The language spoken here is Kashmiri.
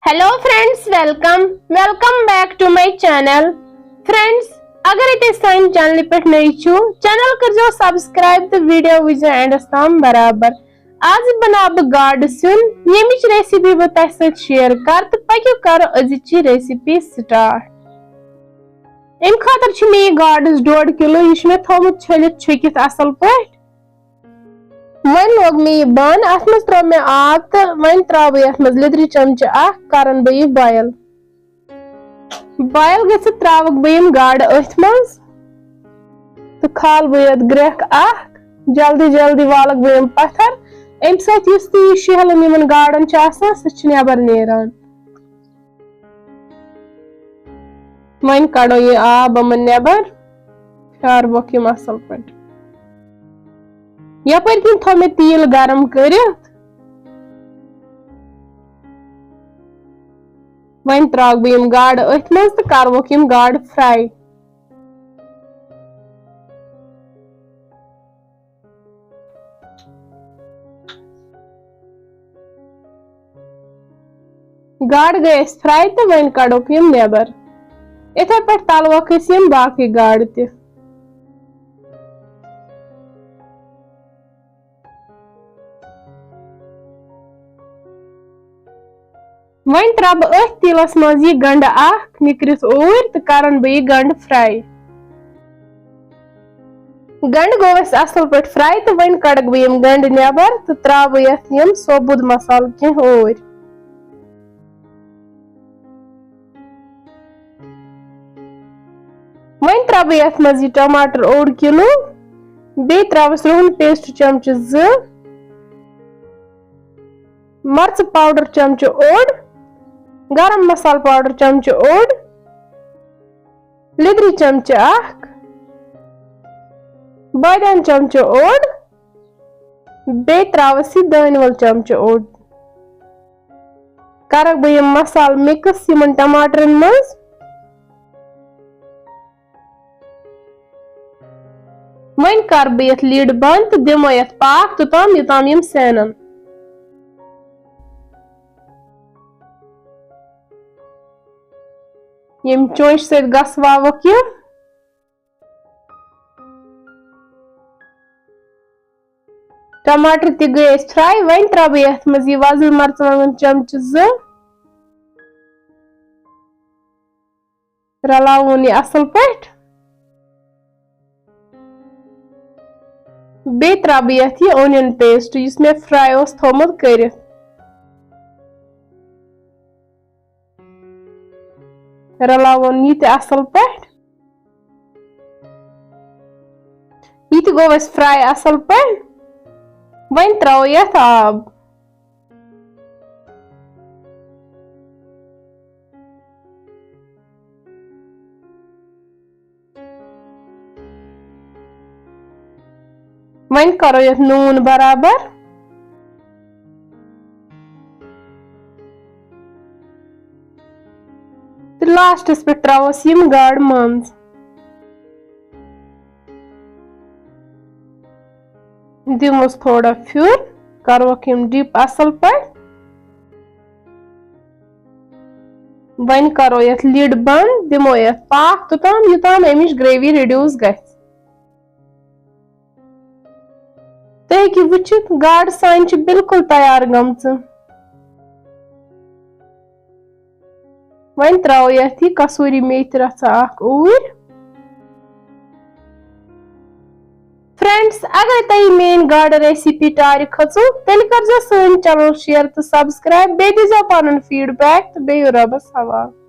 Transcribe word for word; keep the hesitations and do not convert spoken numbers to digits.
Hello friends, welcome, welcome back to my channel. Friends, اگر تُہۍ سانہِ چینلہِ پٮ۪ٹھ نٔوۍ چھِو، چینل کٔرزیو سبسکرائب تہٕ ویڈیو وٕچھزیو اینڈس تام برابر۔ آز بناو بہٕ گاڈٕ سیُن، ییٚمِچ ریسیپی بہٕ تۄہہِ سۭتۍ شیئر کرٕ، تہٕ پٔکِو کرو أزِچ یہِ ریسیپی سٹارٹ۔ اَمہِ خٲطرٕ چھُ مےٚ یہِ گاڈَس ڈوٚڈ کِلوٗ، یہِ چھُ مےٚ تھوٚومُت چھٔلِتھ چھُکِتھ اَصٕل پٲٹھۍ۔ وۄنۍ لوگ مےٚ یہِ بَن، اَتھ منٛز ترٛوو مےٚ آب تہٕ وۄنۍ ترٛاوٕ بہٕ یَتھ منٛز لیٚدرِ چمچہٕ اَکھ، کَرَن بہٕ یہِ بویِل۔ بویِل گٔژھِتھ ترٛاوَکھ بہٕ یِم گاڈٕ أتھۍ منٛز تہٕ کھالہٕ بہٕ یَتھ گرٛٮ۪کھ اَکھ۔ جلدی جلدی والَکھ بہٕ یِم پَتھر، اَمہِ سۭتۍ یُس تہِ یہِ شیہلُن یِمَن گاڈَن چھُ آسان، سُہ چھُ نٮ۪بر نیران۔ وۄنۍ کڑو یہِ آب یِمن نٮ۪بر، پھیاروکھ یِم اصل پٲٹھۍ۔ یپٲرۍ کِنۍ تھوٚو مےٚ تیٖل گرم کٔرِتھ۔ وۄنۍ تراوٕ بہٕ یِم گاڈٕ أتھۍ منٛز تہٕ کروکھ یِم گاڈٕ fry۔ گاڈٕ گٔے اَسہِ fry تہٕ وۄنۍ کڑوکھ یِم نٮ۪بر۔ یِتھے پٲٹھۍ تلوکھ أسۍ یِم باقٕے گاڈٕ تہِ۔ وۄنۍ ترٛاوٕ بہٕ أتھۍ تیٖلس منٛز یہِ گنڈٕ اکھ نِکرِتھ اوٗرۍ تہٕ کرن بہٕ یہِ گنڈٕ fry۔ گنڈٕ گوٚو اَسہِ اَصٕل پٲٹھۍ fry تہٕ وۄنۍ کڑکھ بہٕ یِم گنڈٕ نٮ۪بر تہٕ ترٛاوٕ بہٕ یَتھ یِم ثوبوٗت مصالہٕ کینٛہہ اوٗرۍ۔ وۄنۍ ترٛاوٕ بہٕ یَتھ منٛز یہِ ٹماٹر اوٚڑ کِلوٗ، بیٚیہِ ترٛاوَس رُہن paste چمچہٕ زٕ، مرژٕ powder چمچہٕ اوٚڑ، گرم مصالہٕ powder چمچہٕ اوٚڑ، لیٚدرِ چمچہٕ اکھ، بٲدیان چمچہٕ اوٚڑ، بیٚیہِ ترٛاوَس یہِ دٲنہِ وَل چمچہٕ اوٚڑ۔ کرکھ بہٕ یِم مصالہٕ mix یِمن ٹماٹرن منٛز۔ وۄنۍ کر بہٕ یتھ lid بند تہٕ دِمو یتھ پاکھ توٚتام یوٚتام یِم سینن۔ ییٚمہِ چونچہِ سۭتۍ گسواوکھ یہِ۔ ٹماٹر تہِ گٔے اَسہِ fry۔ وۄنۍ ترٛاوٕ بہٕ یَتھ منٛز یہِ وۄزٕلۍ مرژٕوانٛگن چمچہٕ زٕ۔ رلاوُن یہِ اَصٕل پٲٹھۍ۔ بیٚیہِ ترٛاوٕ بہٕ یَتھ یہِ onion paste، یُس مےٚ fry اوس تھوٚومُت کٔرِتھ۔ رلاوُن یہِ تہِ اَصٕل پٲٹھۍ۔ یہِ تہِ گوٚو اَسہِ fry اَصٕل پٲٹھۍ۔ وۄنۍ ترٛاوو یَتھ آب۔ وۄنۍ کرو یتھ نوٗن برابر۔ تہٕ lastس پٮ۪ٹھ ترٛاووس یِم گاڈٕ منٛز۔ دِموس تھوڑا پھیُر، کروکھ یِم dip اصل پٲٹھۍ۔ وۄنۍ کرو یتھ lid بند، دِمو یتھ پاکھ توٚتام، یوٚتام امِچ gravy reduce گژھِ۔ تُہۍ ہیٚکِو وٕچھِتھ، گاڈٕ سانہِ چھِ بالکل تیار گٔمژٕ۔ وۄنۍ ترٛاوو یتھ یہِ کسوٗری میتھِ رژھا اکھ اوٗرۍ۔ Friends، اگر تۄہہِ میٲنۍ گاڈٕ recipe ٹارِ کھٔژوٕ، تیٚلہِ کٔرزیٚو سٲنۍ channel share تہٕ subscribe، بیٚیہِ دیٖزیٚو پنُن feedback تہٕ بِہِو رۄبس حوالہٕ۔